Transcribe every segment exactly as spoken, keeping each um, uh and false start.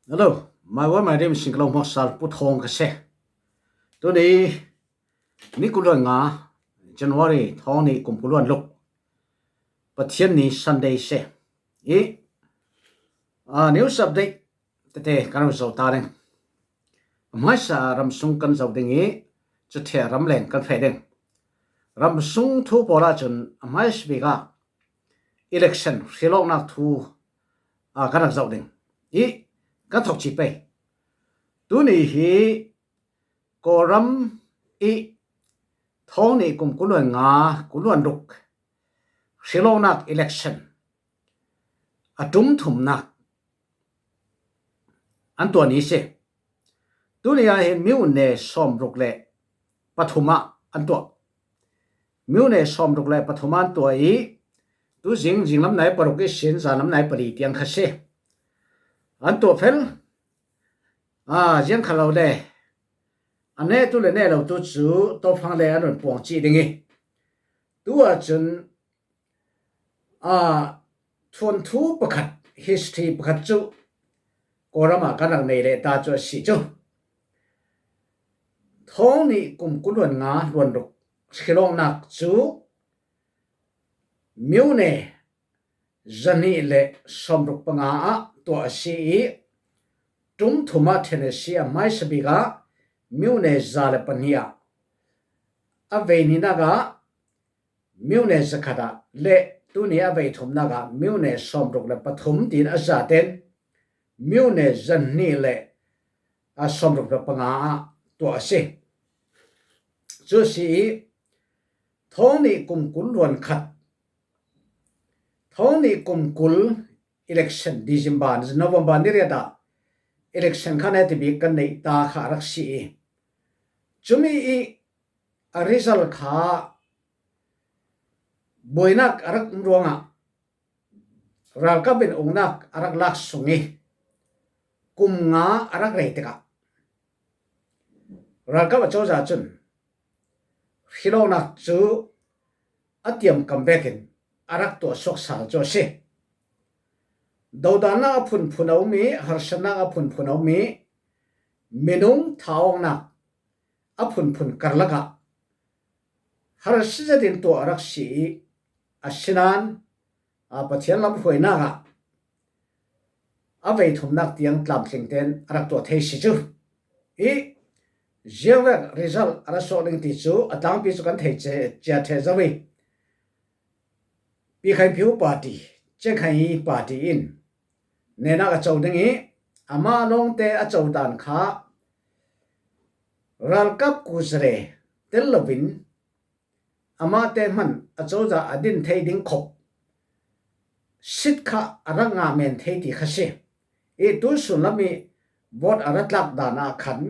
Hello, my one, my name is Singkalo Moksal Puthong Kase. Tuni ni kuluan nga, January, thong ni kum kuluan luk. Pathian ni Sunday se. I, a, news update tete kan zo ta ding. Hmaisa ramsung kan zo ding i, chuthe ramleng kan fe ding. Ramsung thu pawla chun hmaisa bika election hrilawknak thu, a, kan rak zoh ding i kan thawk ci pei. Tuni hi Kawlram i thong ni kum kuluan nga, kuluan luk hrilawknak election a tum thumnak an tuah ni si. Tuni ah hin myone sawmruk le pathum ah an tuah. Myone sawmruk le pathum ah an tuah i, tuzing zinglam nai paruk i sin, zanlam nai pali tiang kha si. An tuah fel, a, ziang kha lo le, a ne tu le ne lo tu cu tawfang le an run puang ci ding i, tu ah cun a, thuanthu pakhat, history pakhat cu Kawlram ah kan rak nei leh ta cu a si cu. Thong ni kum kuluan nga, luan ruk hrilawknak cu myone zahnih le sawmruk panga ah tuah a si i, tum thum ah ṭhen a si. A hmaisa bik ah myone za le pahnih ah, a vei hnihnak ah myone zakhat ah le tuni a vei thumnak ah myone sawmruk le pathum tiin a zaten myone zahnih le, a, sawmruk le panga ah tuah a si. Cu si i, thong ni kum kul luan khat, thong ni kum kul election, December, November ni riat ah election kha ne ti bik kan neih ta kha a rak si i, cumi i a result kha buainak a rak um ruangah ralkap in uknak a rak lak sung i, kum nga a rak rei tikah ralkap a cozah cun hrilawknak cu a tiamkam vekin a rak tuah suak sal cu a si. Dodannak a phunphun a um i, harsatnak a phunphun a um i, minung thawngnak a phunphun karlak ah harsa zetin tuah a rak si i, asinain, a, Pathian lam hruainak ah a vei thumnak tiang tlamtling tein a rak tuah thei si cu. I ziangvek result a rak suak ding ti cu a tlangpi cu kan thei cia, cia ṭheh zo i, Pi Khaing Phiu party, Ceng Khaing Yi party in nenak a co ding i, amah lawngte a co dan kha ralkap kuzare tel loin amahte hman a cozah a din thei ding khop sit kha a rak ngah men thei ti kha si. I tusun lam i vote a rak tlak dan ah khan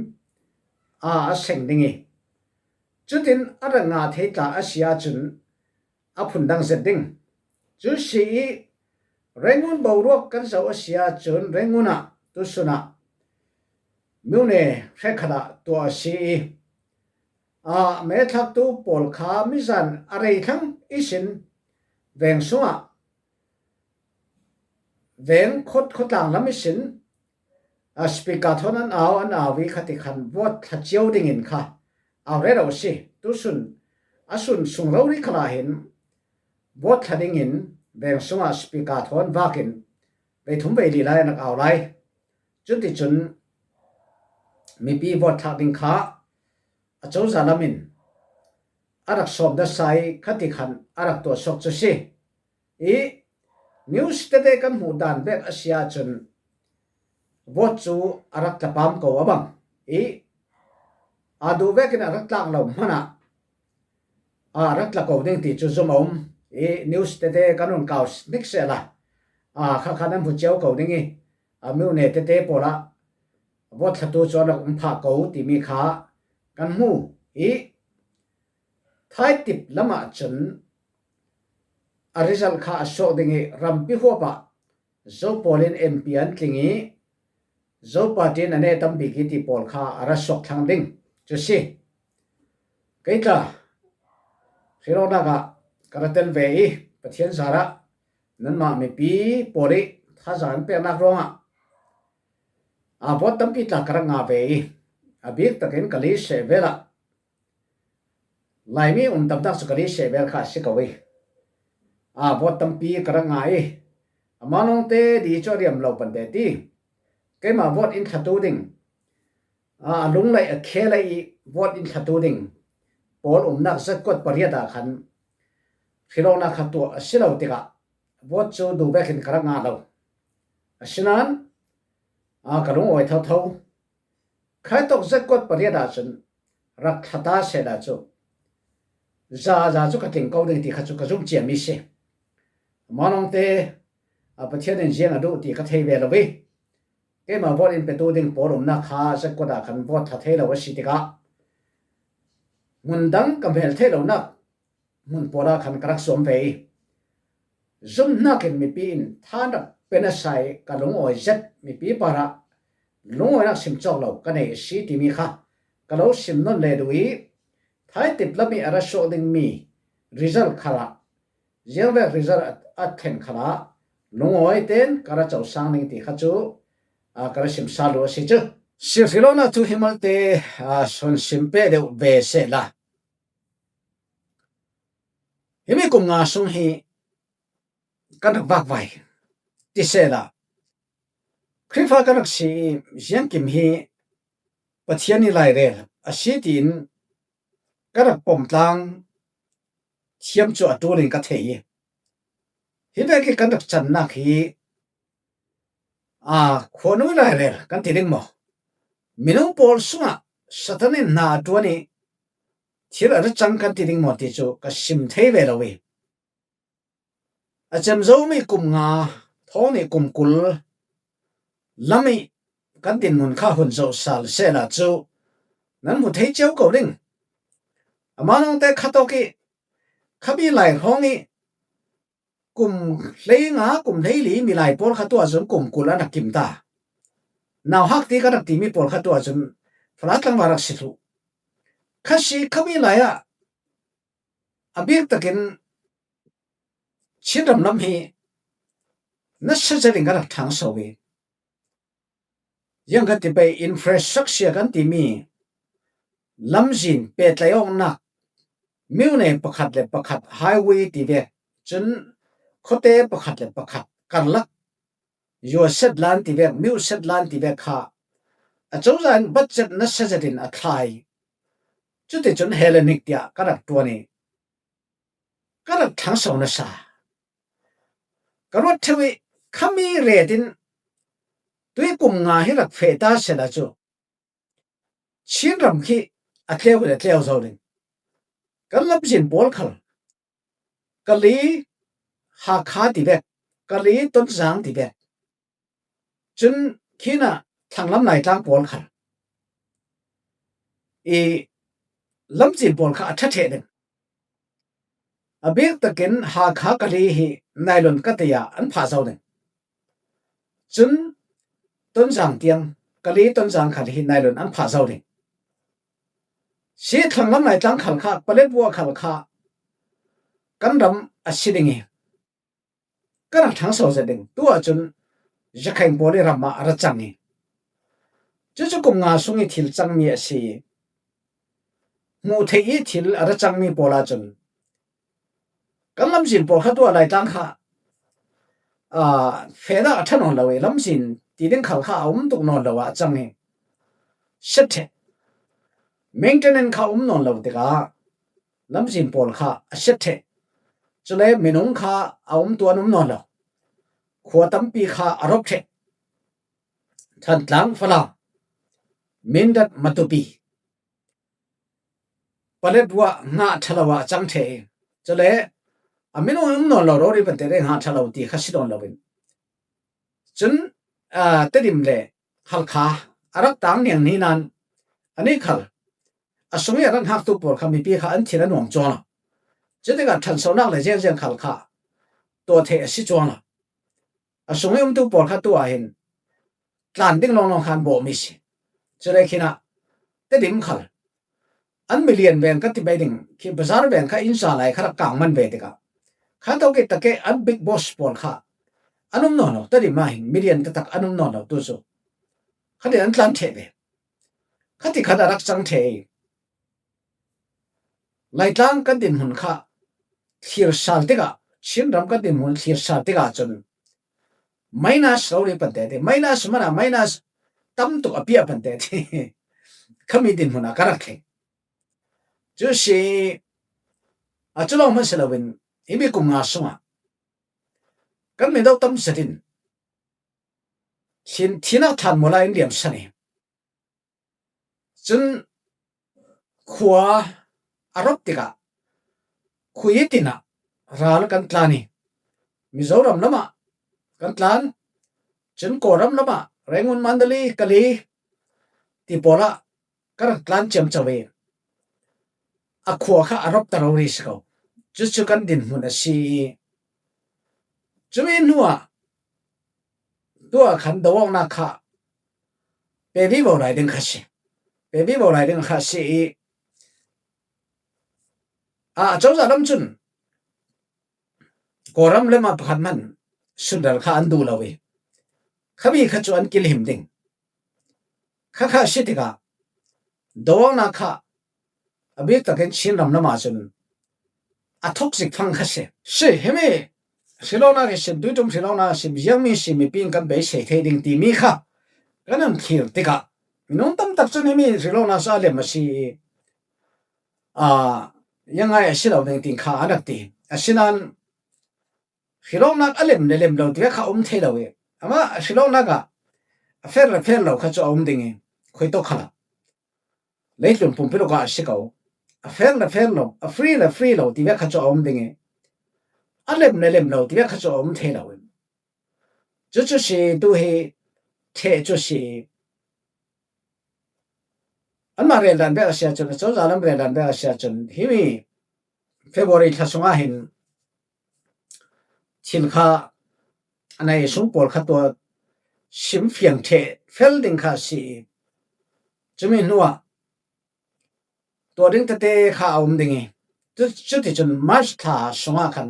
a, a seng ding i, cutin a rak ngah thei tla a si ahcun a phundang zet ding. Cu si i, Rangoon boruak kan zoh a si ahcun Rangoon ah tusun ah myone hrekkhat ah tuah a si i, a, meethlaktu pawl kha mizan a rei thlang ihsin veng sungah, veng khawt, khawtlang lam ihsin, a, speaker thawn an au, an au i kha ti khan vote thla cio dingin kha au rero a si. Tusun a sun sung rori khalah hin vote thla dingin veng sungah speaker thawn vakin vei thum vei li lai an rak au lai. Cuticun mipi vote thlak ding kha a cozah lam in a rak sawm nasa i kha ti khan a rak tuah suak cu si. I news tete kan hmuh dan bek a si ahcun vote cu a rak tlapam ko a bang i, aa duh vekin a rak tlak lo hmanh ah a rak tla ko ding ti cu zum a um i, news tete kan run kau hnik sehla, a, kha kha nan hmu cio ko ding i, a, myone tete pawl ah vote thlatu cu an rak um phah ko timi kha kan hmu i, Thaitip lam ahcun a result kha a suak ding i, rampi huap ah Zo pawl in M P an tling i, Zo party in a neh tam bik i ti pawl kha a ra suak thlang ding cu si. Kei tla hrilawknak ah ka ra tel ve i, Pathian zarah nanmah mipi pawl i thazaang peknak ruangah A, vote tampi tla ka rak ngah ve i, a bik takin Kalay seh vel ah, Laimi um tamnak cu Kalay seh vel kha a si ko i, a, vote tampi ka rak ngah i, amah lawngte di cu a riam lo pan te ti. Keimah vote in thlatu ding, a, a lunglei a khelei i vote in thlatu ding pawl umnak zatkuat pariat ah khan hrilawknak kha tuah a si lo tikah vote cu duh vekin ka rak ngah lo. Asinain, a, ka lungawi thotho. Khaitawk zatkuat pariat ah cun rak thlata sehla cu za za cu ka tling ko ding ti kha cu ka zumh ciami si. Amah lawngte, a, Pathian in ziang a duh ti ka thei ve lo i, keimah vote in petu ding pawl umnak kha zatkuat ah khan vote thla thei lo a si tikah hmun dang ka hmel theih lonak hmun pawl ah khan ka rak suam ve i, zumhnak in mipi in than rak pe nasa i ka lungawi zet mipi parah lungawinak sim cawk lo ka nei a si timi kha ka lo sim nawn le duh i, thaitip lam i a ra suak dingmi result khalah ziangvek result a, a thlen khalah lungawi tein ka ra cosang ding ti kha cu, a, ka ra simsa lu a si cu. Sirhilona cu hi malte, a, son sim peh deuh ve sehla. Himi kum nga sung hi kan rak vakvai ti sehla, Khrihfa kan rak si i ziangkim hi Pathian i lairel a si tiin kan rak pomtlang thiam cu a ṭul in ka thei i, hi vek i kan rak cannak hi, a, khuanu i lairel kan ti ding maw? Minung pawl sungah Satan in hna a ṭuan i thil a rak cang kan ti ding maw ti cu ka sim thei ve lo i, a cem zomi kum nga, thawng nih kum kul lam i kan dinhmun kha hun zoh sal sehla cu nan hmu thei cio ko ding. Amah lawngte khatawk i khami Lai hrawng i kum hleinga, kum hleili milai pawl kha tuah cun kum kul an rak kim ta. Nauhak ti kan rak timi pawl kha tuah cun Falam tlangval rak si thluh. Kha si khami lai ah a bik takin Chinram lam hi nasa zet in kan rak ṭhangso i, ziang kan ti pei, infrastructure kan timi lamzin pehtlaih awknak, myone pakhat le pakhat highway ti vek, cun khuate pakhat le pakhat karlak, yuaset lan ti vek, myuset lan ti vek kha a cozah in budget nasa zet in a thlai. Cuticun Hellenic tiah ka rak ṭuan i, ka rak ṭhangso nasa. Ka ruat ṭheu i, khami ret in tuikum nga hi rak feh ta sehla cu Chinram khi a tleu in a tleu zo ding. Kan lamzin pawl khal Kali, Hakha ti vek, Kali, Tonzang ti vek, cun khinah thlanglam Laitlang pawl khal i lamzin pawl kha a ṭha ṭheh ding. A bik takin Hakha Kali hi nailon ka tei ah an phah zo ding. Cun Tonzang tiang, Kali Tonzang khal hi nailon an phah zo ding. Si thlanglam Laitlang khal kha, Paletwa khal kha kan ram a si ding i, kan rak ṭhangso zet ding. Tu ahcun Zakheng pawl i ram ah a ra cang i, cucu kum nga sung i thil cangmi a si i, hmuh theih i thil a ra cangmi pawl ahcun kan lamzin pawl kha tuah Laitlang kha, aa, fehnak a ṭha nawn lo i, lamzin ti ding khal kha a um tuk nawn lo ah a cang i, siat ṭheh. Maintenance kha a um nawn lo tikah lamzin pawl kha a siat ṭheh. Cule minung kha a um tuan um nawn lo. Khua tampi kha a rawp ṭheh. Thantlang, Falam, Mindat, Matupi, Paletwa ngah ṭha lo ah a cang ṭheh i, cule a minung um nawn lo, rori pante re ngah ṭha lo ti kha si nawn lo in. Cun, aa, Tedim le Halkha a rak tang niang ni nain anih khal a sung i a rak hngaktu pawl kha mipi kha an thin a nuam cuang lo. Cutikah ṭhansonak le ziangziang khal kha tuah theih a si cuang lo. A sung i umtu pawl kha tu ah hin tlan ding lawnglawng kha an bawhmi si. Cule khinah Tedim khal an milian veng kan ti mai ding khi bazar veng kha inn za lai kha rak kang man ve tikah kha tawk i takeh an big boss pawl kha an um nawn lo. Tedim ah hin milian taktak an um nawn lo tu cu. Khatin an tlan ṭheh ve. Khatikhat a rak cang ṭheh i, Laitlang kan dinhmun kha thlir sal tikah, Chinram kan dinhmun thlir sal tikah cun minus lo rih pante ti, minus mana minus tam tuk a piah pante ti. Khami dinhmun ah ka rak thleng. Cu si, a cu lawng hmanh si loin, himi kum nga sungah kan mido tam zet in thin, thihnak thlan mawla in liamsan i, cun khua a rop tikah khui i tinah ral kan tlan i, Mizoram lamah kan tlan, cun Kawlram lamah Rangoon, Mandalay, Kalay ti pawlah ka rak tlan ciamco i, a khua kha a rop ta rori si ko. Cucu kan dinhmun a si i, cumi hnuah tuah khan do awknak kha pe vivo lai ding kha si. Pe vivo lai ding kha si i, a, a cozah lam cun Kawlram lam ah pakhat hmanh sunral kha an duh lo i, khami kha cu an kilhim ding. Khakha si tikah do awknak kha a bik takin Chinram lam ah cun a thok zik fang kha si. Si, himi hrilawknak ihsin, tuiṭum hrilawknak ihsin, ziangmi si mipi in kan beisei thei ding timi kha kan hun thlir tikah minung tam tak cun himi hrilawknak cu a lem a si i, aa, ziangai a si lo ding ti kha an rak ti. Asinain hrilawknak a lem le lem lo tivek kha a um thei lo i, amah hrilawknak ah a fair le fair lo kha cu a um ding i, khuitawk khalah leitlun pumpi ruk ah a si ko, a fair le fair lo, a free le free lo tivek kha cu a um ding i, a lem le lem lo tivek kha cu a um thei lo i, cucu si, tu hi ṭheh cu si i, anmah reldan bek a si ahcun, a cozah lam reldan bek a si ahcun, himi February thla sungah hin thil kha a nai sung pawl kha tuah, simfiang ṭheh fel ding kha a si i, cumi hnuah tuah ding tete kha a um ding i, cu, cuticun March thla sungah khan,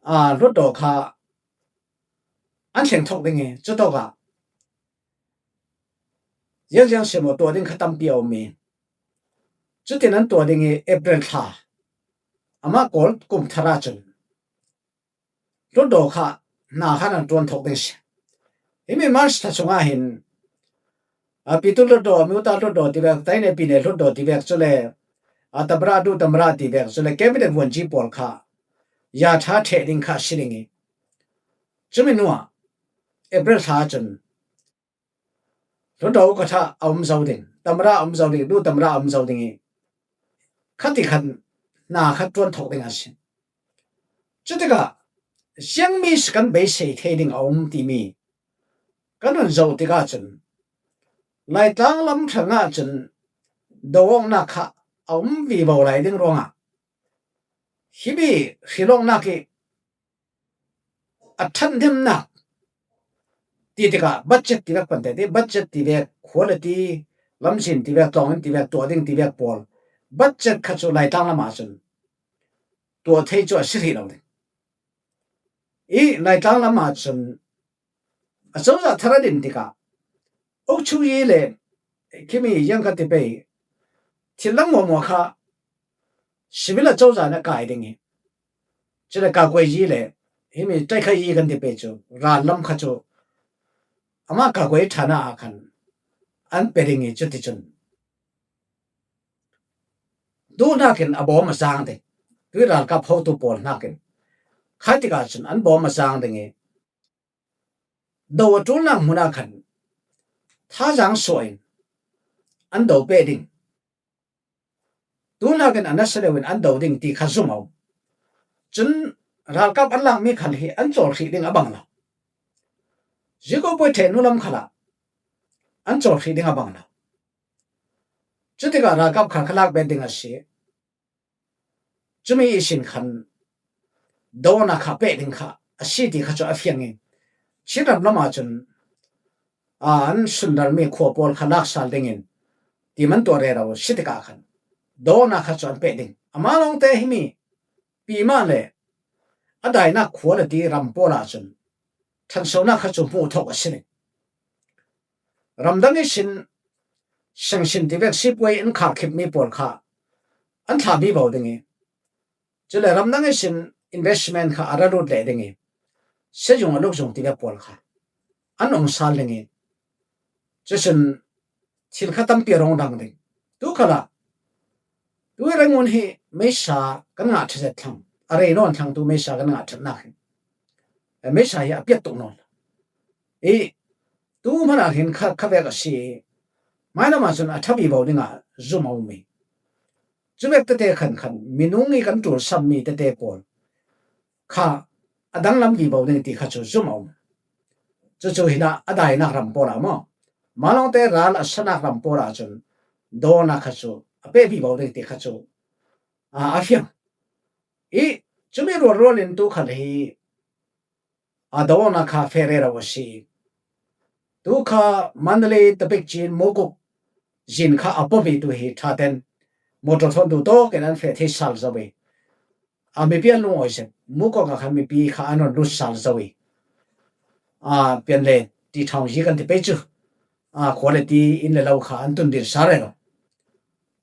aa, hlutdaw kha an thleng thok ding i, cutawkah ziangziang si maw tuah ding kha tampi a um i, cutin an tuah ding i, April thla, amah Kawl kum thar ahcun hlutdaw kha hna khan an ṭuan thok ding si. Himi March thla sungah hin, a, Pitu hlutdaw, Muta hlutdaw tivek, Taine Pine hlutdaw tivek, cule, a, Tamra, Du Tamra tivek, cule Cabinet vuanci pawl kha ya ṭha ṭheh ding kha a si ding i, cumi hnuah April thla cun hlutdaw ka ṭha a um zo ding, tamra a um zo ding, Du tamra a um zo ding i, khati khan hna khat ṭuan thok ding a si. Cutikah ziangmi si kan beisei thei ding a um timi kan hun zoh tikah cun, Laitlang lam hrangah cun do awknak kha a um vivo lai ding ruangah, himi hrilawknak i a ṭhathnemnak ti tikah budget tivek pante ti, budget tivek, quality, lamzin tivek, tlawngin tivek, tuah ding tivek pawl, budget kha cu Laitlang lam ahcun tuah thei cu a si hrih lo ding i, Laitlang lam ahcun a cozah thar a din tikah ukchu yi le khimi ziang kan ti pei, thil dang muahmuah kha civil a cozah in a kai ding i, cule kakuai yi le himi taikha yi kan ti pei cu, ral lam kha cu amah kakuai ṭhan ah khan an pe ding i, cuticun duhnak in a bawm a zaang ding, tui ralkap hotu pawl hnakin kha tikah cun an bawm a zaang ding i, do a ṭulnak hmun ah khan thazaang suah in an do peh ding. Duhnak in a nasa deuh in an do ding ti kha zum a um. Cun ralkap an lakmi khal hi an cawl hrih ding a bang lo. Ziko puai ṭheh hnu lam khalah an cawl hrih ding a bang lo. Cutikah ralkap khal kha lak bet ding a si. Cumi ihsin khan do awknak kha peh ding kha a si ti kha cu a fiang i, Chinram lam ahcun, aa, an sunralmi khua pawl kha lak sal dingin ti man tuah rero si tikah khan do awknak kha cu an peh ding. Amah lawngte himi pima le a dainak khua le ti ram pawl ahcun ṭhansonak kha cu hmuh thawk a si ding. Ramdang ihsin sanction tivek sipuai an khahkhipmi pawl kha an thlah vivo ding hi. Cule ramdang ihsin investment kha a ra lut leh ding hi. Sezung a lukzung tivek pawl kha an ong sal ding hi. Cusun thil kha tampi a rong dang ding. Tu khalah tu i Rangoon hi meisa kan ngah ṭha zet thlang, a rei nawn thlang tu meisa kan ngah ṭhatnak hi. Meisa hi a piat tuk nawn. I tu hmanah hin kha, kha vek a si. Mailamah cun a ṭha vivo dingah zum a um hi. Cuvek tete khan khan minung i kan ṭulsammi tete pawl kha a danglam vivo ding ti kha cu zum a um. Cucu hinah a dainak ram pawl ah maw, Malawngte ral a sanak ram pawl ah cun dawnna kha cu a peh vivo ding ti kha cu, aa, a fiang. I cumi rualrual in tu khal hi a dawnna kha feh rero a si. Tu kha Mandalay, Tapikcin, Mukuk zin kha a pawh hi tu hi ṭhaten motor thawn tu tawkin an feh thei sal zo hi. A mipi an lungawi zet. Mukuk ah khan mipi kha an rawn lut sal zo hi. A, pian le ti thaung hi kan ti pei cu. A, khua le ti in le lo kha an tun dir sal rero.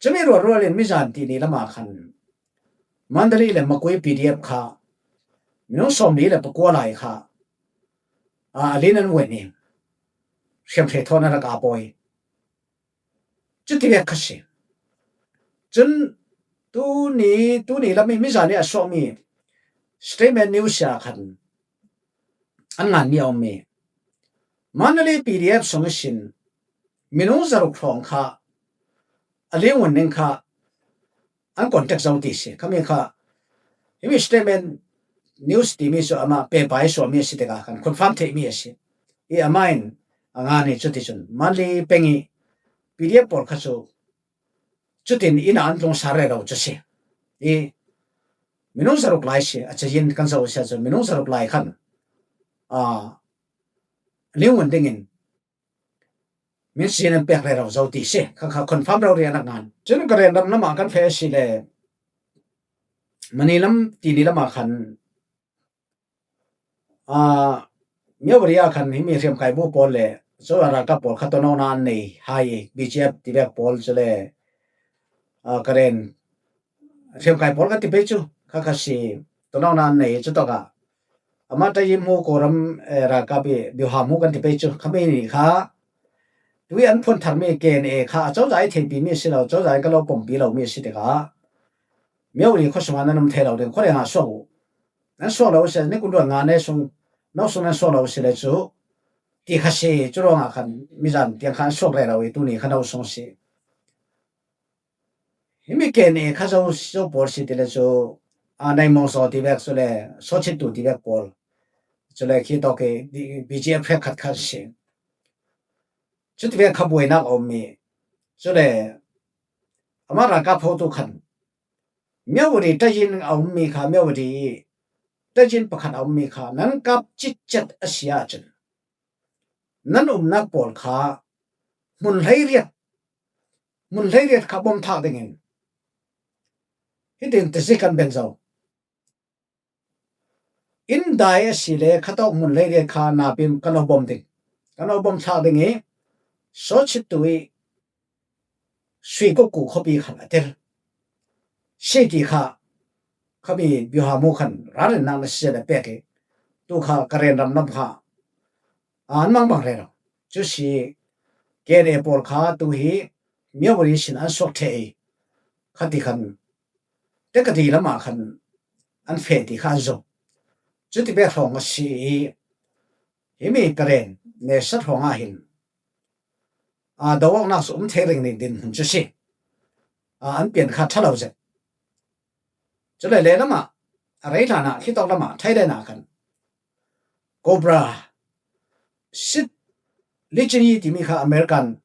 Cumi rualrual in mizan ti ni lamah khan Mandalay le Makui P D F kha minung sawmli le pakua lai kha, a, a lin an vuan in hriamhrei thawn a rak a pawi. Cuti vek kha si. Cun tuni, tuni lam i mizan i a suakmi statement news ah khan an nganmi a ummi Mandalay P D F sung ihsin minung zaruk hrawng kha a lin vuan ding kha an contact zo ti si. Khami kha himi statement news timi cu amah pepa i suahmi a si tikah khan confirm theihmi a si. I amah in a ngan hi cuticun Mandalay peng i P D F pawl kha cu cutin inn ah an tlung sal rero cu si. I minung zaruk lai si, a cayin kan zoh a si ahcun minung zaruk lai khan, aa, lin vuan dingin min sin an pek rero zo ti si. Kha kha confirm rori an rak ngan. Cun Karen ram lamah kan feh a si le Manila lam ti ni lamah khan, aa, Myawaddy ah khan himi hriamkai bu pawl le Zoland ralkap pawl kha tonawkna an nei hai i, B G F tivek pawl cule, aa, Karen hriamkai pawl kan ti pei cu kha kha si, tonawkna an nei. Cutawkah amah Tayi hmu, Kawlram, eh, ralkap i Byuha hmu kan ti pei cu khami nih kha tui an phuan tharmi K N A kha a cozah i theihpimi a si lo, cozah in ka lo pawmpi lomi a si tikah Myawaddy khuasung ah nan um thei lo ding, khuarengah suak uh. Nan suak lo si, ni kul dua nga ne sung, no sung nan suak lo si le cu ti kha si. Cu ruangah khan mizan tiang kha an suak rero i tuni kha no sung si. Himi K N A kha zo, zo pawl si ti le cu, aa, Naimawngzaw tivek cule Sawchittu tivek pawl cule khi tawk i B G F hrekkhat kha si. Cutivek kha buainak a ummi cule amah ralkap hotu khan Myawaddy Tayin a ummi kha, Myawaddy i Tayin pakhat a ummi kha nan kap citcet a si ahcun nan umnak pawl kha hmun hleiriat, hmun hleiriat kha bawm thak dingin hitin tazi kan ben zo. Inn dai a si le khatawk hmun hleiriat kha napin kan lo bawm ding, kan lo bawm thlak ding i Sawchittu i Suikuku khuapi khan a tel si ti kha khami Byuha hmu khan ralrinnak na si a pek i tu kha Karen ram lam kha an mangbang rero. Cu si K N A pawl kha tu hi Myawaddy sin an suak ṭheh i khati khan Tekadi lamah khan an feh ti kha an zong. Cuti pek hrawng a si i himi Karen nesat hrawngah hin, aa, do awknak cu um thei ringring dinhmun cu si. Aa, an pian kha ṭha lo zet. Cule lehlamah a rei hlanah khitawk lamah Thailand ah khan Cobra sit Lee Ching Yi timi kha American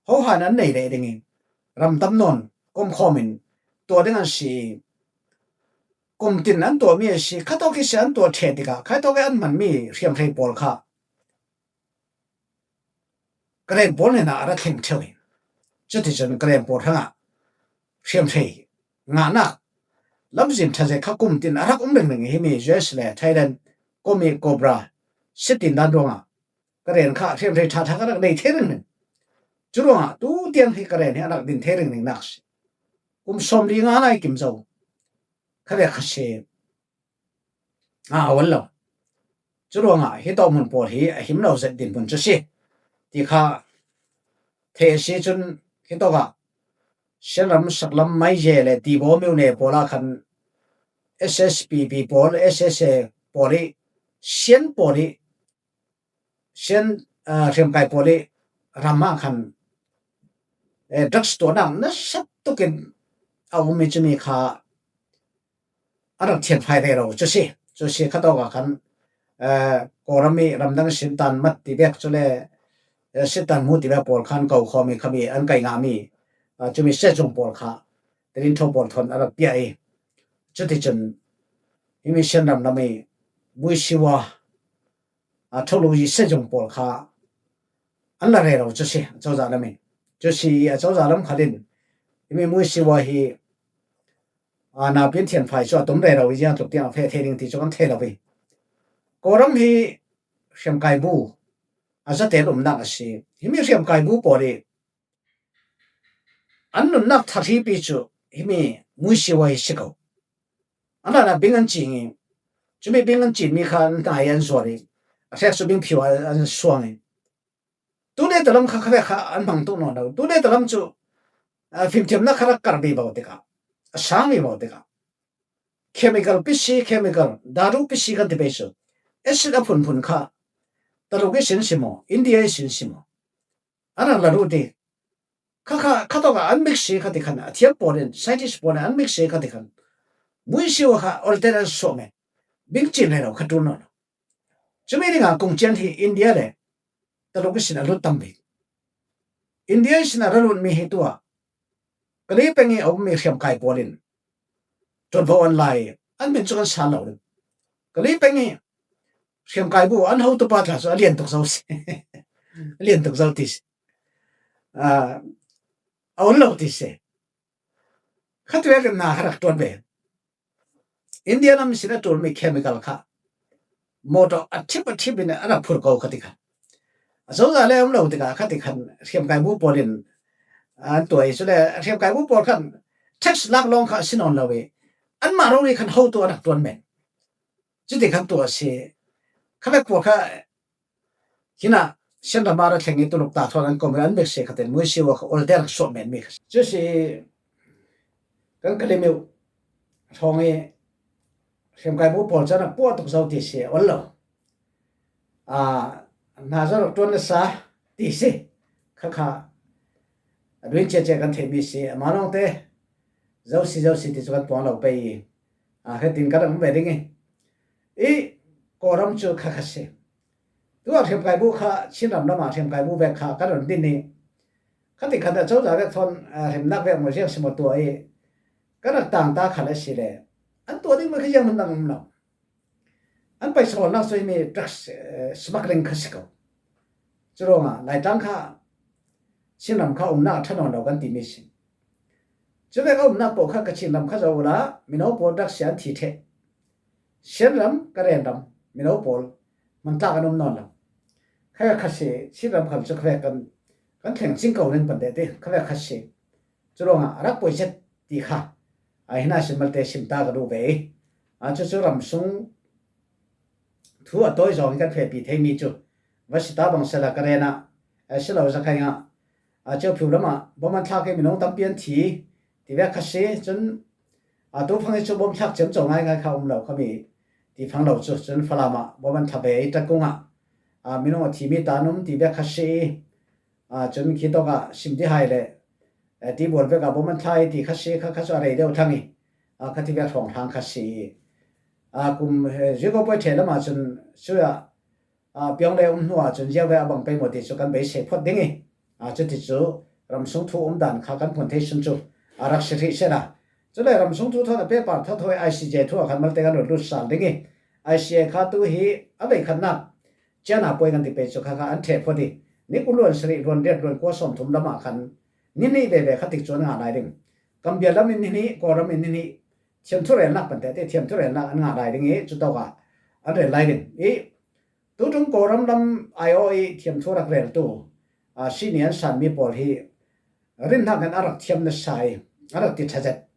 hohain an nei leh ding i ram tam nawn komkhawm in tuah ding an si i kum tin an tuahmi a si. Khatawk hi si an tuah ṭheh tikah khatawk i an hmanmi hriamhrei pawl kha Karen pawl hnenah a ra thleng ṭheu hi. Cuticun Karen pawl hrangah hriamhrei ngahnak lamzin ṭha zet kha kum tin a rak um ringring i himi U S le Thailand kom i Cobra sit tin dan ruangah Karen kha hriamhrei ṭha ṭha kha rak nei thei ringring. Curuangah tu tiang hi ka ren hi a rak din thei ringring nak si. Kum sawmli nga lai kim zo. Kha vek kha si. A, a ol lo. Curuangah hi tawh hmun pawl hi a him lo zet din hmun cu si. Ti kha thei a si cun hi tawkah Shan ram, Saklam, Maize le Tibaw myone pawl ah khan S S P P pawl, S S A pawl i, Shan pawl i, Shan, aa, hriamkai pawl i ram ah khan, eh, drugs tuahnak nasa tukin a um i cumi kha a rak thianfai rero cu si. Cu si kha tawkah khan, eh, Kawlram i ramdang sintan mat ti vek cu le, eh, sintan hmu ti vek pawl khan ko khawm i khami an kai ngahmi, ah, cumi sezung pawl kha Tedim tho pawl thawn a rak piah i cuticun himi Shan ram lam i Muisiwa, ah, tholu i sezung pawl kha an la rero cu si, a cozah lam i. Cu si i a cozah lam khat in himi Muisiwa hi, aa, naupin thianfai cu a tum rero i ziang tluk tiang a feh thei ding ti cu kan thei lo i. Kawlram hi hriamkai bu a zatel umnak a si. Himi hriamkai bu pawl i an nunnak thahripi cu himi Muisiwa hi si ko. An hlanah bing an cing i, cumi bing an cinmi kha an hna i an zuar i, a hrek cu bing phiu ah an suang i, tule talam kha khavek kha an hmang tuk nawn lo. Tule talam cu, ah, fimthiamnak kha rak kar vivo tikah, a sang vivo tikah, chemical pisi, chemical, daru pisi kan ti pei cu, acid a phunphun kha Taluk i sin si maw, India i sin si maw, an rak la rut i, kha kha, kha tawkah an mix si kha ti khan, a thiam pawl in, scientist pawl in an mix si kha ti khan, Muisiwa kha olter an suah men, bing cin rero kha ṭul nawn lo. Cumi dingah kungcian hi India le Taluk ihsin a lut tam bik. India ihsin a ra lutmi hi tuah Kali peng i a ummi hriamkai pawl in ṭuanvo an lai i an min cu kan sa lo ding. Kali peng i hriamkai bu an hotu pa tla cu a lian tuk zo si. A lian tuk zo ti si. Aa, a ol lo ti si. Kha tuek in hna kha rak ṭuan ve. India lam sin a ṭulmi chemical kha motor a ṭhip a ṭhip in a rak phur ko kha ti khan. A cozah le a um lo tikah kha ti khan hriamkai bu pawl in an tuah i, cule hriamkai bu pawl khan tax lak lawng kha a si nawn lo i, anmah rori khan hotu a rak ṭuan men. Cuti khan tuah a si. Kha vek pawl kha hinah Shan ram ah ra thleng i Tuluk ta thawn an kom i an mix si kha tin, Muisiwa kha olter suah menmi kha si. Cu si kan Kalaymyo hrawng i hriamkai bu pawl caan a puah tuk zo ti si, a ol lo. Aa, hna zo rak ṭuan nasa ti si. Kha kha a duin cia cia kan theihmi si, a ma lawngte zo si, zo si ti cu kan puang lo pei i, aa, kha tin kan rak um ve ding i, i Kawlram cu kha kha si. Tuah hriamkai bu kha Chinram lam ah hriamkai bu vek kha kan run din i, kha ti khan a cozah vek thawn, aa, hremnak vek maw ziang si maw tuah i, kan rak tang ta khan a si le, an tuah ding maw kha ziang hmun dang um lo. An paisawlnak cu himi drugs, eh, smuggling kha si ko. Curuangah Laitlang kha Chinram kha umnak a ṭha nawn lo kan timi si. Cuvek a umnak paoh kha Kachin ram kha zoh uhla mino pawl drugs sia an thi ṭheh. Shan ram, Karen ram, mino pawl hmantlak an um nawn lo. Kha kha si, Chinram khal cu khavek kan, kan thleng cing ko ning pan te ti, khavek kha si. Curuangah a rak poi zet ti kha, a hina sin malte sim ta ka duh ve. A cucu ram sung thu a tawi zong i kan fehpi theimi cu, va si ta bang sela Karen ah, a si lo Zakhaing ah, a Kyaukphyu lam ah bom an thlak i minung tampi an thi, ti vek kha si. Cun, a tu fang i cu bom thlak ciamco ngaingai kha um lo khami ti fang lo cu, cun Falam ah bom an thlak ve i Ṭatkung ah, a minung a thimi ta an um ti vek kha si. Aa, cun khi tawkah Simtihai le, eh, Tibual vekah bom an thlai ti kha si, kha, kha cu a rei deuh thlang i, aa, kha ti vek hrawng hlang kha si i, aa, kum, eh, Zuiko Poi ṭhe lamah cun cuah, aa, piang le um hnu ah cun ziau ve a bang pei maw ti cu kan beisei phawt ding i, aa, cuti cu ramsung thu um dan kha kan hmuan thei sun cu a rak si hrih sehla. Cule ramsung thu thawn a pehpar thotho i I C J thu ah khan malte kan run lut sal ding i, I C J kha tu hi a veikhatnak China puai kan ti pei cu kha kha an ṭheh phawt i, ni kul luan sarih luan riat luan kua sawm thum lamah khan ni hnih veve kha tik cu an ngah lai ding. Kambial lam in ni hnih, Kawlram in ni hnih, thiamthu relnak pante te thiamthu relnak an ngah lai ding i, cutawkah an rel lai ding i, tutung Kawlram lam aiawh i thiamthu rak reltu a, si ni an san mi pawl hi rin hnakin a rak thiam nasa i a rak ti ṭha zet.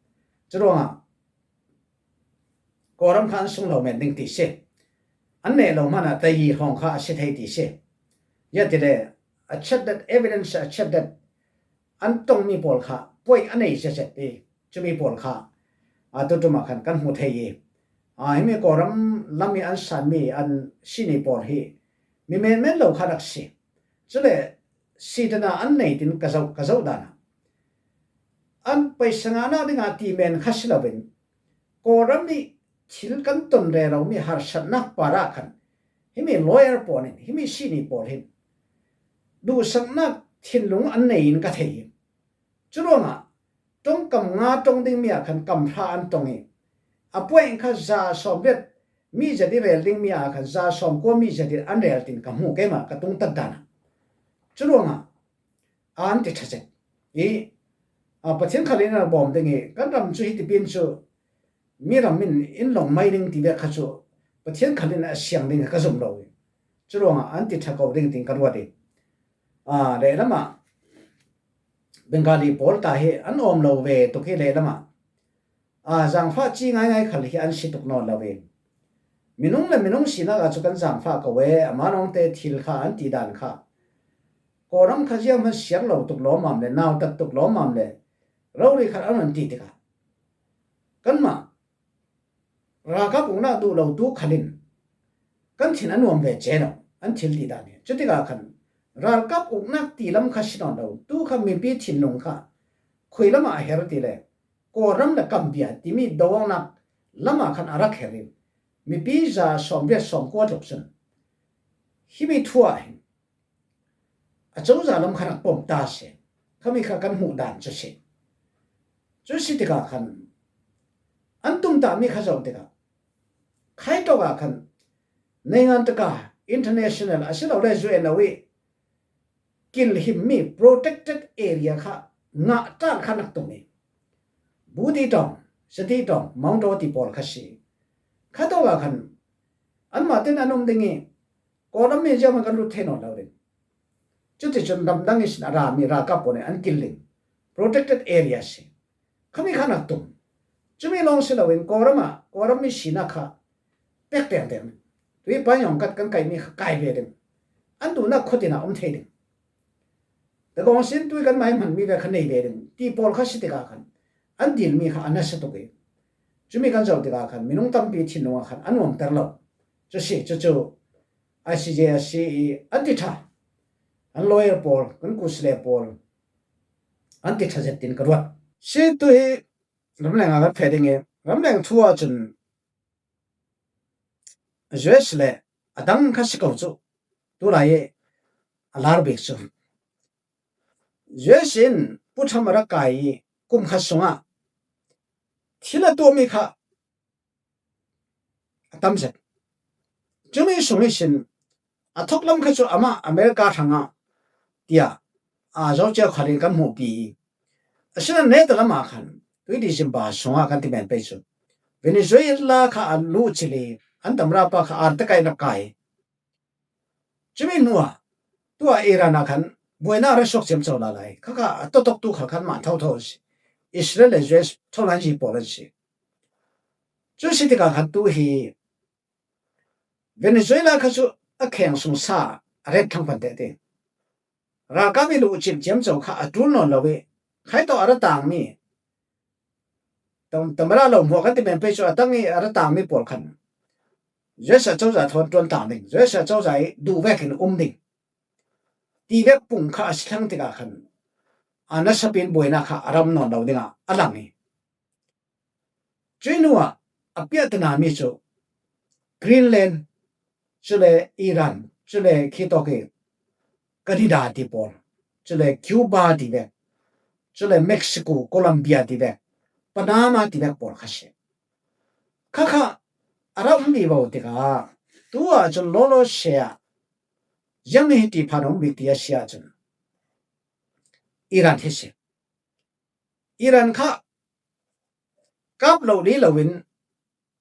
Curuangah Kawlram kha an sung lo men ding ti si. An neh lo hmanah tayi hrawng kha a si thei ti si. Ziatileh a chat that evidence, a chat that an tongmi pawl kha point a nei zet zet i cumi pawl kha a tutumah khan kan hmu thei i, a, himi Kawlram lam i an sanmi an si ni pawl hi mi menmen lo kha rak si. Cule sitana an nei tin ka zoh, ka zoh danah an paisa ngahnak dingah ti men kha si loin Kawlram i thil kan ton rero mi harsatnak parah khan himi lawyer pawl in, himi si ni pawl hin duhsaknak thinlung an nei in ka thei hi. Curuangah ṭongkam nga ṭong dingmi ah khan kam hra an ṭong i a point kha za sawm riat mi zet i rel dingmi ah khan za sawm kua mi zet i an rel tin ka hmu, keimah ka tungtat danah. Curuangah an ti ṭha zet i, a, Pathian khal in a bawm ding i kan ram cu hitipin cu mi ram in in lawng mai ding ti vek kha cu Pathian khal in a siang ding ka zum lo i curuangah an ti ṭha ko ding tin ka ruat i, a, lehlamah Bengali pawl ta hi an awm lo ve tuk hi lehlamah, a, zangfah ci ngaingai khal hi an si tuk nawn lo ve. Minung le minung sinak ah cu kan zangfah ko e, amah nawngte thil kha an ti dan kha Kawlram kha zianghman siar lo tuk lawmmam le nautat tuk lawmmam le rori khat an run ti tikah kanmah ralkap uknak duh lo tu khalin kan thin a nuam ve ce lo, an thil ti dan hi. Cutikah khan ralkap uknak ti lam kha si nawn lo, tu kha mipi thinlung kha khui lamah a her ti le Kawlram le Kambia timi doawknak lamah khan a rak her in mipi za sawm riat sawm kua tluk cun himi thu ah hin a cozah lam kha rak pom ta si. Khami kha kan hmuh dan cu si. Cu si tikah khan an tumtahmi kha zoh tikah khaitawk ah khan neingan taka international a si lo le U N O i kilhimmi protected area kha ngah ṭan kha nak tum i Buti tawng, Sati tawng, Mawngdaw ti pawl kha si. Khaitawk ah khan anmah ten an um ding i Kawlram mi zianghman kan lut thei nawn lo ding. Cuticun ramdang ihsin a rami ralkap pawl nih an kil ding protected area si. Khami kha nak tum. Cumi lawng si loin Kawlram ah Kawlram mi sinak kha pek tengteng. Tui panyawng kat kan kaihmi kha kai ve ding. An duhnak khuatin ah um thei ding. Tagawng sin tui kan mai hmanmi ve kha nei ve ding ti pawl kha si tikah khan an dilmi kha a nasa tuk i cumi kan zoh tikah khan minung tampi thinlung ah khan an nuamter lo. Cu si, cucu I C J a si i an ti ṭha. An lawyer pawl, kan kusle pawl an ti ṭha zet tin ka ruat. Si tu hi ramleng ah kan feh ding i ramleng thu ah cun U S le a dang kha si ko cu tulai i a lar bik cu U S in Pu Trump a rak kai i kum khat sungah thil a tuahmi kha a tam zet. Cumi sung ihsin a thawk lam kha cu amah America hrangah tiah aa zo cio khal in kan hmuhpi i, asinain neta lamah khan tui December sungah kan ti men pei cu Venezuela kha a luhcil i an tamrapa kha ar te kai rak kai. Cumi hnuah tuah Iran ah khan buainak a ra suak ciamco lala i khakha a tawtawktu khal khan mah thotho a si. Israel le U S tho nan zi pawl an si. Cu si tikah khan tu hi Venezuela kha cu a kheng sung sa a ret thlang pan teh ti. Ralkap i luhcilh ciamco kha a ṭul nawn lo i khaitawk a ra tangmi tam-, tamara lo hmuah kan ti men pei cu a tang i a ra tangmi pawl khan U S a cozah thawn ṭuan tang ding, U S a cozah i duh vekin um ding ti vek pung kha a si thlang tikah khan a nasapin buainak kha a ram nawn lo dingah a lang i cuih hnuah a piahtanami cu Greenland, cule Iran, cule khitawk i Canada ti pawl, cule Cuba ti vek, cule Mexico, Colombia ti vek, Panama ti vek pawl kha si. Khakha a ra um vivo tikah tu ah cun lawlaw se ah ziangmi hi ti phan a um bik ti a si ahcun Iran hi si. Iran kha kap lo li loin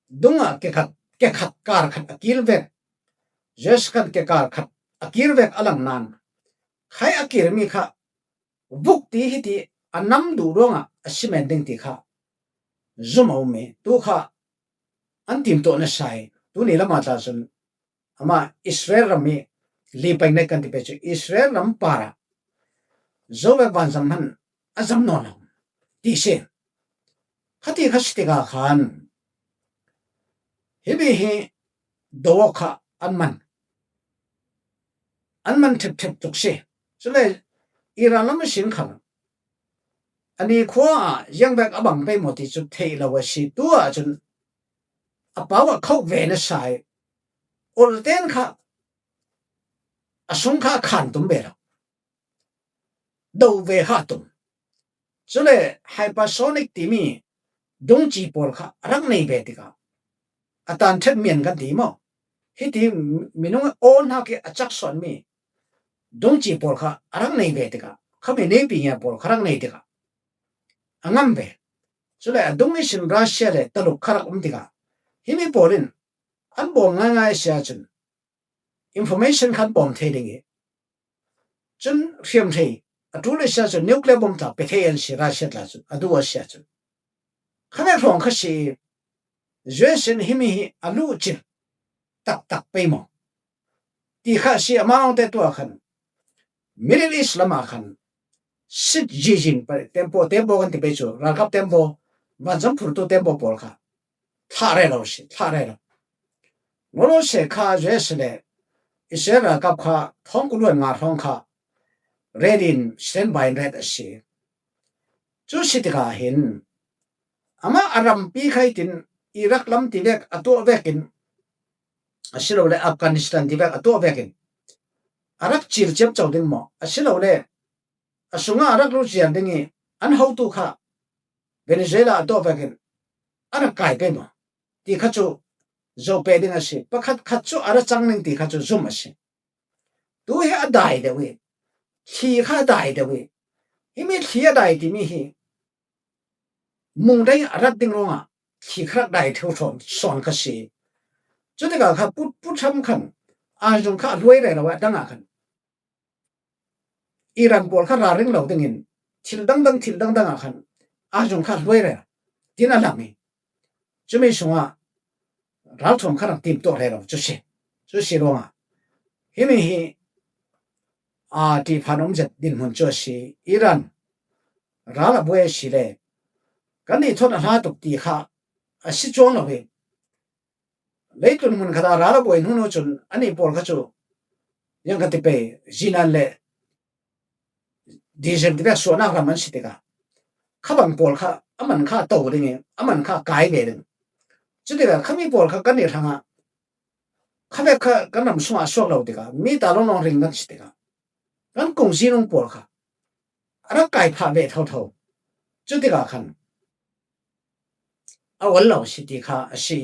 dungah kekhat, kekhat kar khat a kil vek, U S khan kekar khat a kir vek a lang nan khai a kir mi kha vuk ti hi ti a nam duh ruangah a si men ding ti kha zum a um i tu kha an timtuah nasa i tuni lamah tla cun amah Israel ram i lipainei kan ti pe cu Israel ram parah zo le vanzam hman a zam nawn lo ti si. Khati kha si tikah khan himi hi do awk kha an man an man ṭhepṭhep tuk si. Cule Iran lam ihsin khal a ni khua ah ziangvek a bang pei maw ti cu theih lo a si. Tu ahcun a pau ah khoh ve nasa i olten kha a sung kha a khan tum ve lo, do ve kha a tum. Cule hypersonic timi dungci pawl kha a rak nei ve tikah a tan ṭhek mian kan ti maw? Hiti minung aw hnak i a cak suanmi dungci pawl kha a rak nei ve tikah khami neipi ngia pawl kha rak nei tikah a ngam ve. Cule a dung ihsin Russia le Taluk kha rak um tikah himi pawl in an bawm ngaingai a si ahcun information khan bawm thei ding i cun hriamhrei a ṭul a si ahcun nuclear bomb tla pe thei an si Russia tla cun a duh a si ahcun. Khavek hrawng kha si i U S in himi hi a luhcilh taktak pei maw ti kha a si. Amah lawngte tu ah khan Middle East lamah khan sit zizin tempo tempo kan ti pei cu ralkap tempo vanzam phurtu tempo pawl kha thlah rero si, thlah rero. Ngolo se kha U S le Israel ralkap kha thawng kuluan nga hrawng kha ret in standby in ret a si. Cu si tikah hin amah a rampi kha hitin Iraq lam ti vek a tuah vekin asilole Afghanistan ti vek a tuah vekin a rak cil ciamco ding maw? Asilole a sungah a rak lut ziar ding i an hotu kha Venezuela a tuah vekin a rak kai pei maw ti kha cu zoh peh ding a si. Pakhat khat cu a ra cang ning ti kha cu zum a si. Tu hi a dai deuh i thli kha a dai deuh i himi thli a dai timi hi mungdai a rat ding ruangah thli kha rak dai theu sawn sawn kha si. Cutikah kha pu pu Trump khan a zung kha a hluai rero a dangah khan Iran pawl kha ralring lo dingin thil dangdang thil dangdang ah khan a zung kha hluai rero tin a lang i cumi sungah ralthuam kha rak timtuah rero cu si. Cu si ruangah himi hi aa ṭihphan um zet dinhmun cu a si. Iran ral a buai a si le kan nih thawn a hla tuk ti kha a si cuang lo i leitlun hmun khat ah ral a buai hnu hnu cun anih pawl kha cu ziang ka ti pei zinan le diesel ti vek suahnak ram an si tikah khabang pawl kha a man kha a to ding i a man kha a kai ve ding. Cutikah khami pawl kha kan nih hrangah khavek kha kan ram sungah a suak lo tikah mi ta lawng lawng ring kan si tikah kan kung zinung pawl kha a rak kai phah ve thotho. Cutikah khan a ol lo si ti kha a si.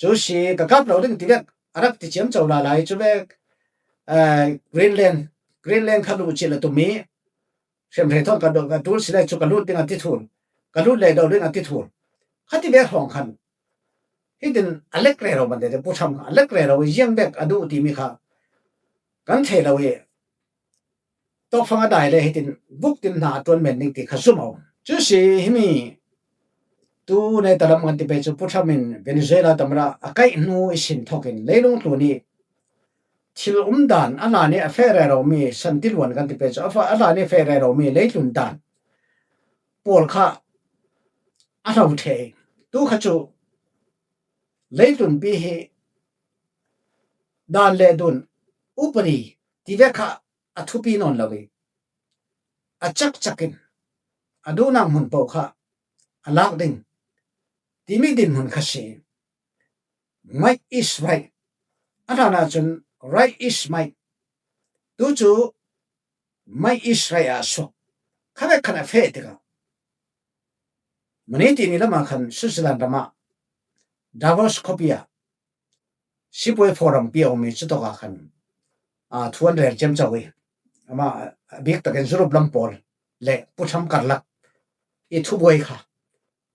Cu si ka kap lo ding ti vek a rak ti ciamco lala i cu vek Greenland, Greenland kha luh cil a tum i hriamhrei thawn ka ṭul si le cu ka lut ding a ti thul, ka lut leh do ding a ti thul. Khati vek hrawng khan hitin a lek rero man tete pu Trump kha a lek rero i ziang vek a duh timi kha kan thei lo i tawkfang a dai le hitin vuk tin hna a ṭuan men ding ti kha zum a um. Cu si himi tu neta lam kan ti pei cu pu Trump in Venezuela tamra a kaih hnu i sin thokin leilung tlun i thil um dan a hlan i a feh rero mi santiluan kan ti pei cu a hlan i a feh rero mi leitlun dan pawl kha a hlo ṭheh i tu kha cu leitlunpi hi dan le dun upadi ti vek kha a thupi nawn lo i a cakcak in a duhnak hmun paoh kha a lak ding timi dinhmun kha si. Might is right. A hlan ahcun right is might. Tu cu might is right ah a suak. Khavek khan a feh tikah mani tini lamah khan Switzerland ramah Davos khuapi ah sipuai forum pi a um i cutawkah khan aa thu an rel ciamco i amah a bik takin Europe lam pawl le pu Trump karlak i thubuai kha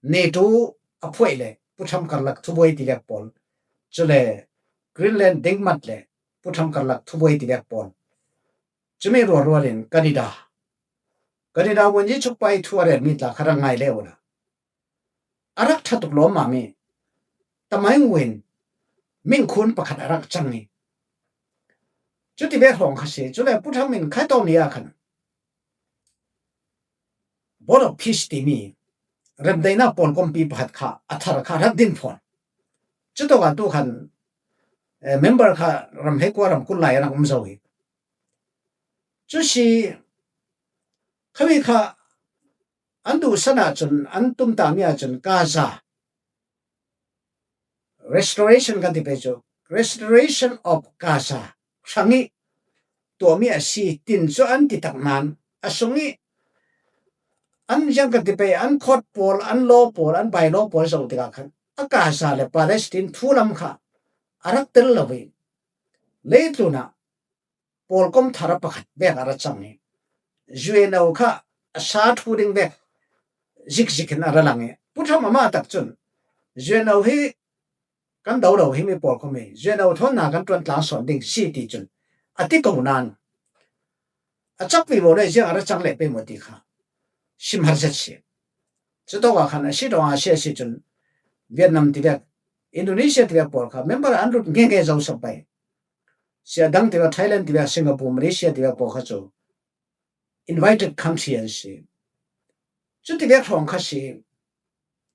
NATO a phuaih le pu Trump karlak thubuai ti vek pawl cule Greenland dingmat le pu Trump karlak thubuai ti vek pawl Cumi rualrualin Canada, Canada win i chukpai thu a relmi tla kha rak ngai le uh la, a rak ṭha tuk lawm mah mi tamaing win mingkhun pakhat a rak cang i, cuti vek hrawng kha si. Cule Pu Thang min khaitawng ni ah khan Board of Peace timi remdaina pawlkompi pakhat kha a thar kha rak din fawn. Cutawkah tu khan, eh, member kha ram hleikua ram kul lai a rak um zo hi. Cu si khami kha an duhsan ahcun, an tumtahmi ahcun Gaza restoration kan ti pei cu, restoration of Gaza hrang i tuahmi a si tin cu an ti tak nain, a sung i an ziang kan ti pei, an court pawl, an law pawl, an bylaw pawl zoh tikah khan a Gaza le Palestine thu lam kha a rak tel lo i, leitlun ah pawlkom thar pakhat vek a ra cang i, U N O kha a sa ṭhu ding vek zikzik in a ra lang i, Pu Thang amah tak cun U N O hi kan do lo, himi pawlkom hi U N O thawn hna kan ṭuan tlang sawn ding si ti cun a ti ko nain, a cak vivo le ziang a ra cang le pei maw ti kha sim har zet si. Cutawkah khan a si dong a si a si cun Vietnam tivek, Indonesia tivek pawl kha member an lut nge nge zo sap pai. Si a dang tivek, Thailand tivek, Singapore, Malaysia tivek pawl kha cu invited country an si. Cutivek hrawng kha si.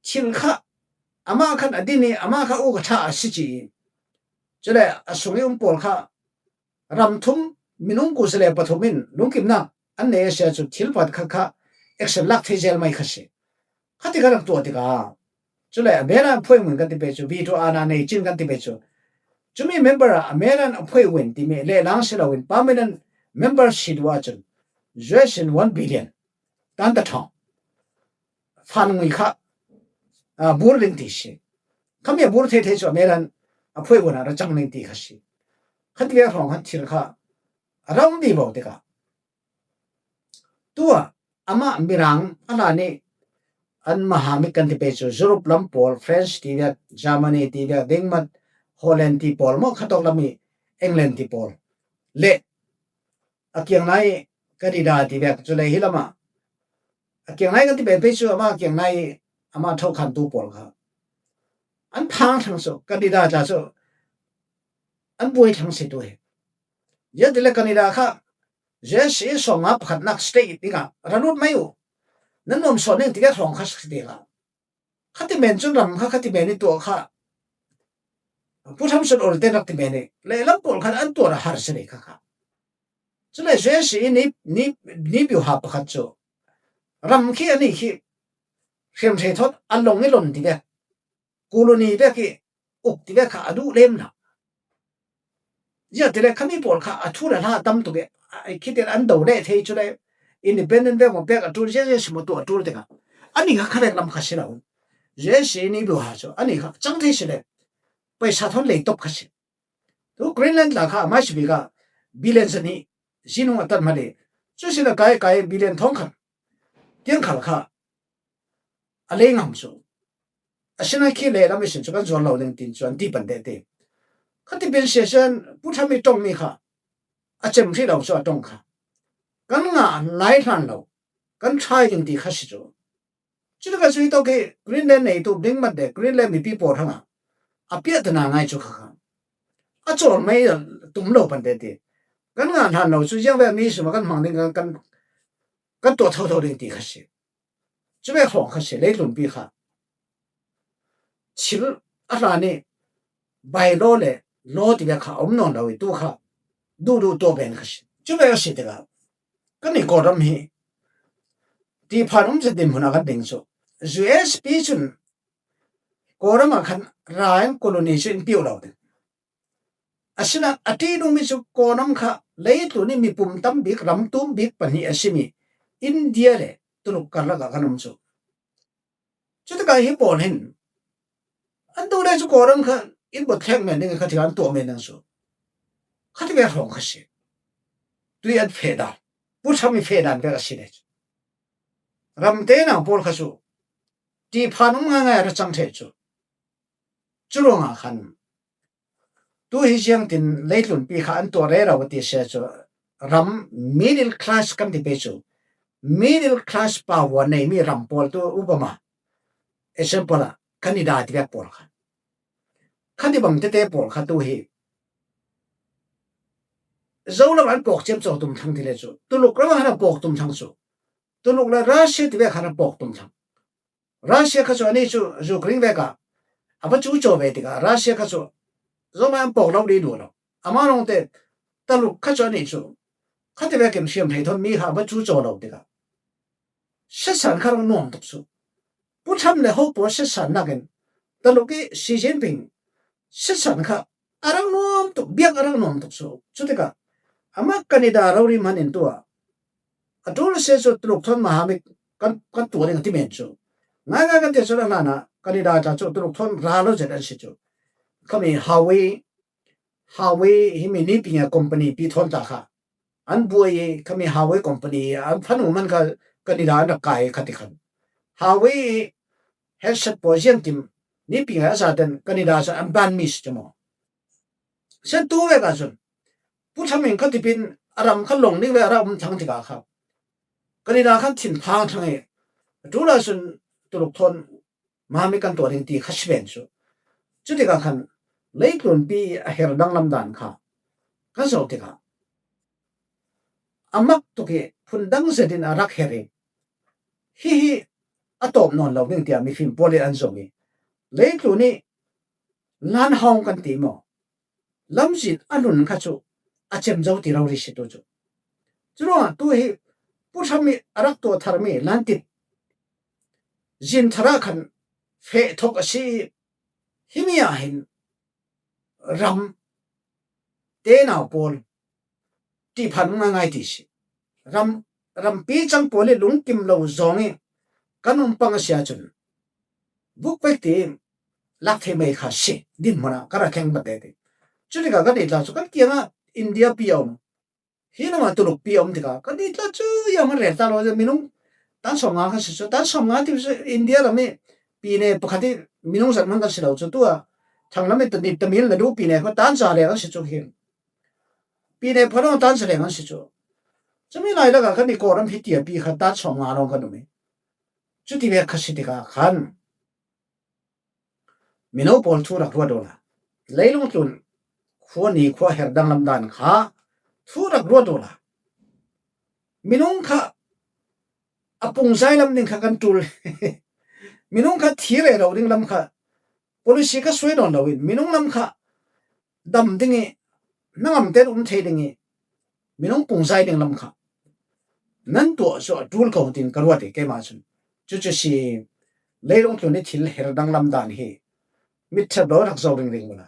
Thil kha amah khan a din i, amah kha u ka ṭha a si ci i, cule a sung i um pawl kha ram thum, minung ku si le pathum in lungkimnak an nei a si ahcun thil pakhat kha action lak thei zel mai kha si. Khati kha rak tuah tikah, cule a American appointment kan ti pei cu, veto ana nei cin kan ti pei cu, cumi member ah American appointment timi lehlang si loin permanent member si duh ahcun U S in one billion kan ta ṭhawng fan ngui kha, aa, bur ding ti si. Khami a bur thei thei cu American appointment ah ra cang ding ti kha si. Khativek hrawng khan thil kha a ra um vivo tikah, tu ah amah Mirang a hlan i an mahamit kan ti pei cu Europe lam pawl, France tivek, Germany tivek, Denmark, Holland ti pawl maw, khatawk lam i England ti pawl le a kiang lai Canada tivek, cule hi lam ah a kiang lai kan ti pei pei cu amah a kiang lai amah thokhantu pawl kha an phang thlang cu, Canada tla cu an buai thlang si tu hi. Ziangahtile Canada kha U S A sawmnga pakhatnak state dingah ra lut mai u, nan nuam sawn ding tivek hrawng kha si tikah, khati men cun ram kha khati men i tuah kha, Pu Thang cun orte rak ti men i, lehlam pawl khan an tuar a har si rih kha kha. Cule U S A ni, ni, ni biuha pakhat cu ram khi, ani khi hriamhrei thawt a long i lon tivek, colony vek i uk tivek kha a duh lem hna. Ziangahtile khami pawl kha a thu le hla a tam tuk i, a, khitin an do leh thei, cule independent vek maw, pek a ṭul, ziaziasim a tuah a ṭul tikah ani kha khavek lam kha si lo. U S A ni biuha cu ani kha cang thei si le paisa thawn lei top kha si. Tu Greenland tla kha a maisabik ah billion zahnih zinung a tan hmanh i, cu sin a kai kai billion thawngkhat tiang khal kha a lei ngam cu. Asinain khi lehlam ihsin cu kan zuar lo ding tin cu an ti pan deh ti. Khati pin si ahcun Pu Thang i ṭongmi kha a cem hrih lo cu a ṭong kha. Kan ngah lai hlan lo, kan try ding ti kha si cu. Cutikah cu hitawk hi Greenland neitu ding mat deh, Greenland mipi pawl hrangah a piahtana ngai cu kha kha a cawl mai tum lo pan deh ti. Kan ngah hlan lo cu ziangvek mi sum ah kan hmang ding, kan, kan, kan tuah thotho ding ti kha si. Cuvek hrawng kha si, leitlunpi kha thil a hlan i bylaw le law tivek kha a um nawn lo i, tu kha duhduh tuah ven kha si. Cuvek a si tikah kan i Kawlram hi ṭihphan um zet dinhmun a kan ding cu. U S P cun Kawlram ah khan ra in colony cu in piuh lo ding. Asinain a ṭihnungmi cu Kawlram kha leitlun i mipum tam bik, ram tum bik pahnih a simi India le Tuluk karlak ah kan um cu. Cutikah hi pawl hin an duh le cu Kawlram kha in bawt thlek men ding i kha tikah an tuah men ding cu. Khativek hrawng kha si. Tui an feh dan, Pu Thang i feh dan vek a si le cu. Ramte nang pawl kha cu ṭihphan um ngaingai a ra cang ṭheh cu. Cu ruangah khan tu hi ziangtin leitlunpi kha an tuah rero a ti si cu, ram middle class kan ti pe chu, middle class power nei mi ram pawl tu upama, example a Canada ti vek pawl kha, kha ti bang tete pawl kha tu hi Zolam an pawk ciam chaw tum thlang ti le chu, Tuluk ram an pawk tum thlang chu, Tuluk le Russia ti vek an pawk tum thlang. Russia kha chu ani chu Ukraine vek a a va chu chaw ve tik a, Russia kha chu Zolam an pawk lo di du lo. Ama long te Tuluk kha chu ani chu kha ti vek in siam thei thon mi kha a va chu chaw lo tik a, sisan kha rong nuam tuk chu. Pu Tham le ho pawl sisan nakin Tuluk i Xi Jinping sisan kha a rang nuam tuk, biak a rang nuam tuk chu. Chu tik a, ama Canada rori man in tua a tul se chu Tuluk thon maha mi kan, kan tua ding a ti men chu. Ngai ngai kan ti chu a hlana Canada ta chu Tuluk thon ra lo zet an si chu. Khami Huawei, Huawei hi mi ni pi nga company pi thon ta kha an buai i khami Huawei company an phan u man kha Canada an rak kai kha ti khan. Huawei headset pawl ziang kim ni pi nga a sa ten Canada sa an ban mi si chu maw. Sen tu ve ka sun. Pu Tham in kha ti pin a ram kha long ning ve a ram thang ti ka kha. Canada khan thin phang thang e. Tu la sun Tuluk thon maha mi kan tua ding ti kha si ven chu. Chu tik a khan leitlun pi a her dang lam dan kha kan zo tik a, a mak tuk i phun dang zet in a rak her i, hi hi a tawp nawn lo ding ti a mi fim pawl i an zo i, leitlun i lan hawng kan ti maw, lamzin a nun kha chu a cem zo ti rori si tu chu. Chu ruangah tu hi Pu Tham i a rak tua thar mi lan tip zin thar a khan feh thok a si i, hi mi a hin ram te nau pawl ti phan ngai ngai ti si. Ram, ram pi chang pawl i lungkim lo zong i kan um pang a sia chun vuk pek ti lak thei mai kha si din hmuna ka ra thleng bat te ti. Chu ti ka ka ni tla chu kan kianga India pi a um. Hi nama Tuluk pi a um ti ka ka ni tla chu ya man rel ta lo minung tan som nga kha si chu, tan som nga ti chu India lam i pi ne pakhat i minung zat man kan si lo chu tua thang lam i ta ni Tamil Nadu pi ne kha tan za le kan si chu hin. Pi ne pha dong tan za le kan si chu. Chu mi lai la ka ka ni ko ram hi ti a pi kha tan som nga long kan um i. Chu ti ve kha si ti ka khan. Mino pawl thu rak ruat ula. Leilung tlun khua ni khua her dang lam dan kha thu rak ruat ula. Minung kha a pung zai lam ding kha kan tul. Minung kha thi re lo ding lam kha policy kha sui don lo in. Minung lam kha dam ding i, nangam ten um thei ding i, minung pung zai ding lam kha nan tuah chu a tul ko tin ka ruat i keima chun. Chu chu si leilung tlun i thil her dang lam dan hi mit thep lo rak zo ring ring ula.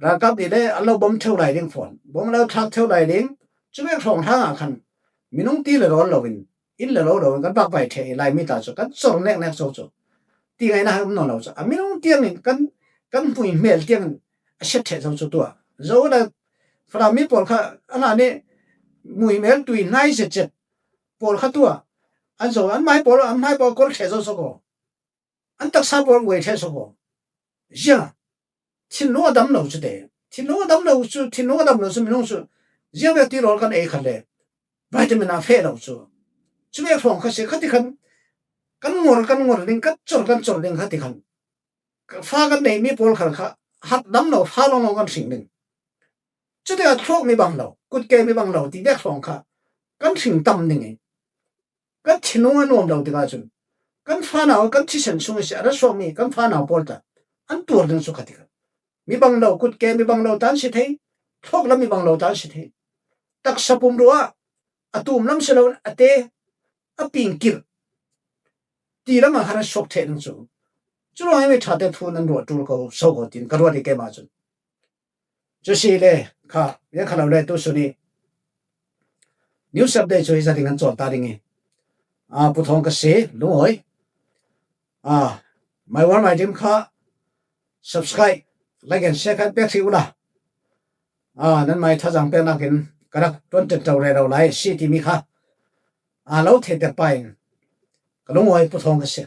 Ralkap ni le an lo bom theu lai ding phone, bom lo thlak theu lai ding, chu mek hrawng hlang a khan minung ti le rawl lo in, in le lo lo in kan bak bai thei lai mi ta chu kan chor nek nek zo chu. Ti ngai na um nawn lo chu. A minung tiang in kan, kan hmui hmel tiang in a set thei zo chu tua. Zo la Falam mi pawl kha, an ani mui mel tui nai zet zet pawl kha tua. An zo, an mai pawl, an mai pawl kol thei zo so ko. An taksa pawl wei thei so ko. Zia, thinlung a dam lo chu te. Thinlung a dam lo chu, thinlung a dam lo chu minung chu. Zia ve ti rol kan ei khan le. Vitamin a fe lo chu. Chu ve phong kha se kha ti khan. Kan ngor, kan ngor ding, kan chor, kan chor ding kha ti khan. Fa kan nei mi pawl khal kha hat dam lo, fa long long kan hring ding. Chutia thlawk mi bang lo, kutke mi bang lo ti dek hrawng kha kan hring tam ding i. Kan thinung a nuam lo tikah cun kan fanau, kan thisen sung i si a ra suak mi kan fanau pawl ta an tuar ding cu kha tikah mi bang lo, kutke mi bang lo tan si thei, thlawk lam mi bang lo tan si thei. Taksa pum ruah a tum lam si lo, a te a pingkir ti lamah khan a suak theh ding cu. Cu ruangah mi ṭhate thu nan ruah ṭul ko so ko tin ka ruat i keimah cun. Cu si le kha, rian kha lo le tu sun i news update cu hi za ding an cawl ta ding i, a, Pu Thawng ka si, lungawi. A, mai war mai dim kha subscribe, like and share kan pek hrih ula. A, nan mai thazang peknak in ka rak tuan ṭenṭo rero lai si timi kha a lo thei tek pa in ka lungawi Pu Thawng ka si.